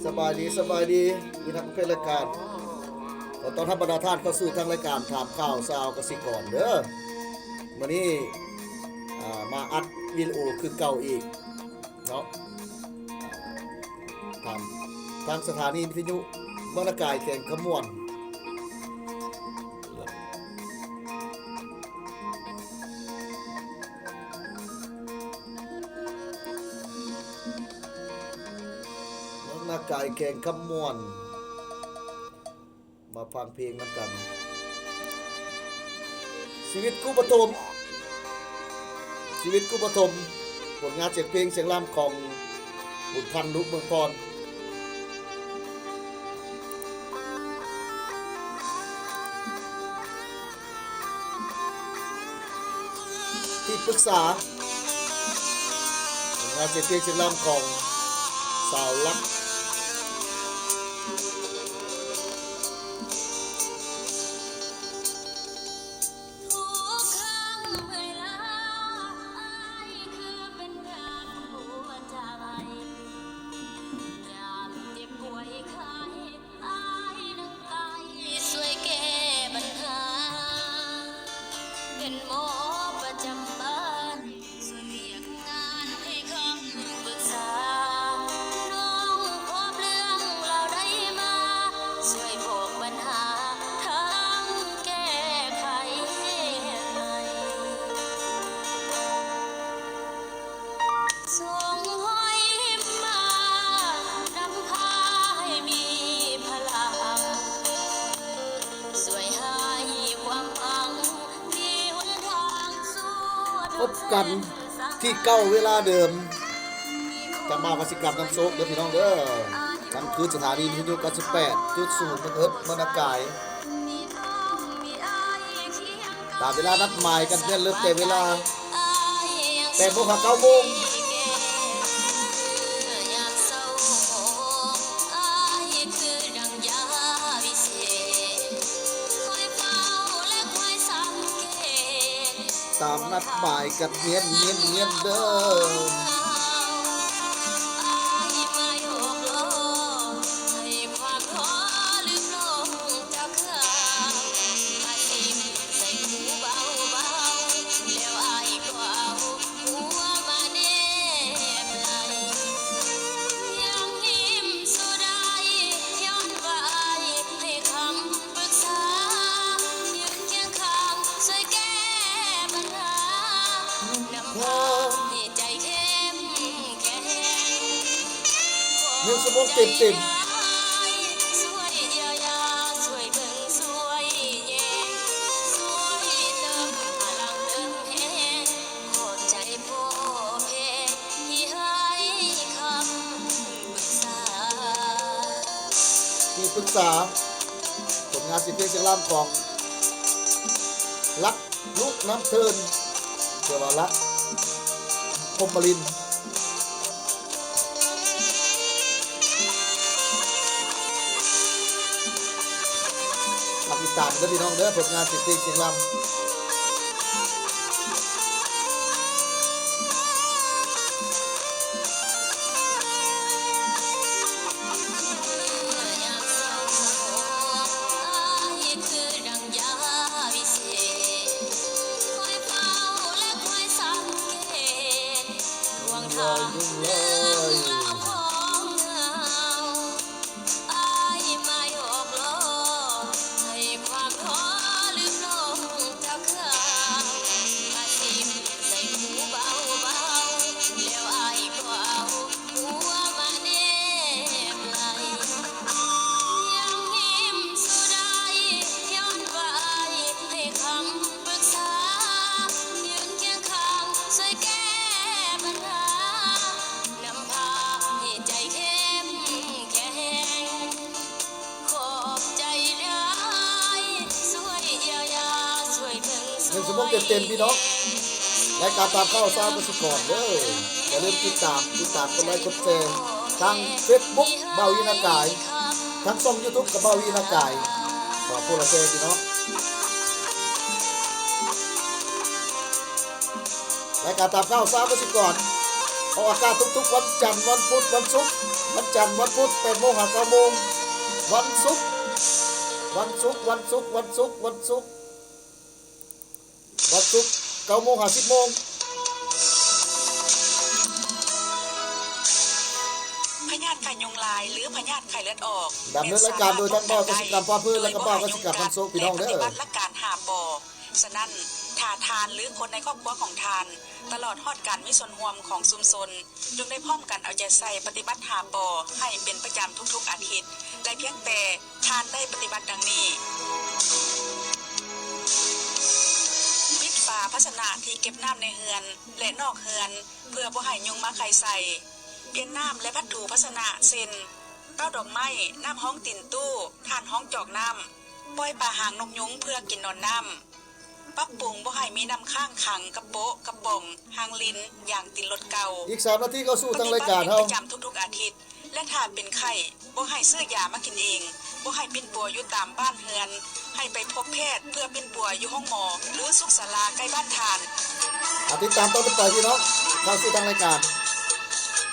ສະບາຍດີ ສະບາຍດີ ມີນັກເພງລາຍການ ຂໍຕ້ອນຮັບບັນດາທ່ານເຂົ້າສູ່ທາງລາຍການຖາມຂ່າວຊາວກະສິກອນເດີ. ມື້ນີ້ ອາ ມາອັດວິດີໂອຄືເກົ່າອີກເນາະ ທາງ ທາງສະຖານີວິທະຍຸເມືອງນາກາຍ ແຂວງຄຳມ່ວນ. ເມືອງນາກາຍ ແຂວງຄຳມ່ວນ ມາຟັງເພງນຳກັນ. ຊີວິດຄູປະຖົມ ຊີວິດຄູປະຖົມ ຜົນງານສຽງເພງສຽງລຳຂອງບຸນພັນ ລຸເມືອງພອນ. ທີ່ປຶກສາ ຜົນງານສຽງເພງສຽງລຳຂອງສາວລັກ. ພົບກັນທີ່ເກົ່າເວລາເດີມ ຈະມາກະສິກຳນຳໂຊກເດີພີ່ນ້ອງເດີ. ກັນຄືສະຖານີວິທະຍຸ ເກົ້າສິບແປດຈຸດສູນ ເມືອງເອິດ ເມືອງນາກາຍ. ຕາມເວລານັດໝາຍກັນແມ່ນເລີ່ມແຕ່ເວລາແປດໂມງຫາເກົ້າໂມງ. ຕາມນັດໝາຍກັນແມ່ນໆໆເດີ. ໜຶ່ງຊົ່ວໂມງເຕັມໆ. ທີ່ປຶກສາ ຜົນງານສຽງເພງສຽງລຳຂອງລັກ ລຸນ້ຳເທີນ ເອີ້ນວ່າລັກ ພົມມະລິນ. ຝາກຕິດຕາມເດີພີ່ນ້ອງເດີ ຜົນງານສຽງເພງສຽງລຳ. ໜຶ່ງຊົ່ວໂມງເຕັມໆ ພີ່ນ້ອງ ລາຍການຕາມຂ່າວສາວກະສິກອນເດີ. ຢ່າລືມຕິດຕາມ ຕິດຕາມກົດໄລກົດແຊ ທາງເຟສບຸກ ບ່າວວີນາກາຍ ທາງຊ່ອງຢູທູບກະບ່າວວີນາກາຍ. ຂໍຄົນລະແຊພີ່ນ້ອງ. ລາຍການຕາມຂ່າວສາວກະສິກອນ ອອກອາກາດທຸກໆວັນຈັນ, ວັນພຸດ, ວັນສຸກ, ວັນຈັນ, ວັນພຸດ ແປດໂມງຫາເກົ້າໂມງ, ວັນສຸກ, ວັນສຸກ, ວັນສຸກ, ວັນສຸກ, ວັນສຸກ, ວັນສຸກ ເກົ້າໂມງຫາສິບໂມງ. ພະຍາດໄຂ້ຍຸງລາຍ ຫຼື ພະຍາດໄຂ້ເລືອດອອກ ດຳເນີນລາຍການໂດຍທ່ານບ່າວກະສິກຳພາເພີນ ແລະ ກະບ່າວກະສິກຳພັນໂຊກ ພີ່ນ້ອງເດີ. ປະຕິບັດຫຼັກການຫ້າ ປ ສະນັ້ນ ຖ້າທ່ານ ຫຼື ຄົນໃນຄອບຄົວຂອງທ່ານ ຕະຫຼອດຮອດການມີສ່ວນຮ່ວມຂອງຊຸມຊົນ ຈົ່ງໄດ້ພ້ອມກັນເອົາໃຈໃສ່ປະຕິບັດຫ້າ ປ ໃຫ້ເປັນປະຈຳທຸກໆອາທິດ ໄດ້ພຽງແຕ່ທ່ານໄດ້ປະຕິບັດດັ່ງນີ້: ປິດຝາພາຊະນະທີ່ເກັບນ້ຳໃນເຮືອນ ແລະ ນອກເຮືອນ ເພື່ອບໍ່ໃຫ້ຍຸງມາໄຂ່ໃສ່. ປ່ຽນນ້ຳ ແລະ ພັດຖູພາຊະນະ ເຊັ່ນ ເຕົ້າດອກໄມ້, ນ້ຳຮອງຕີນຕູ້, ຖ່ານຮອງຈອກນ້ຳ, ປ່ອຍປາຫາງນົກຍຸງເພື່ອກິນນອນນ້ຳ. ປັບປຸງບໍ່ໃຫ້ມີນ້ຳຄ້າງຂັງກະໂປະ, ກະປ໋ອງ, ຮາງລິນ, ຢາງຕີນລົດເກົ່າ. ອີກສາມນາທີເຂົ້າສູ່ທາງລາຍການເຮົາ. ປະຕິບັດເປັນປະຈຳທຸກໆອາທິດ ແລະ ຖ້າເປັນໄຂ້ ບໍ່ໃຫ້ຊື້ຢາມາກິນເອງ, ບໍ່ໃຫ້ປິ່ນປົວຢູ່ຕາມບ້ານເຮືອນ, ໃຫ້ໄປພົບແພດເພື່ອປິ່ນປົວຢູ່ໂຮງໝໍ ຫຼື ສຸກສາລາໃກ້ບ້ານທ່ານ. ອາ ຕິດຕາມຕອນຕໍ່ໄປພີ່ນ້ອງ ເຂົ້າສູ່ທາງລາຍການ.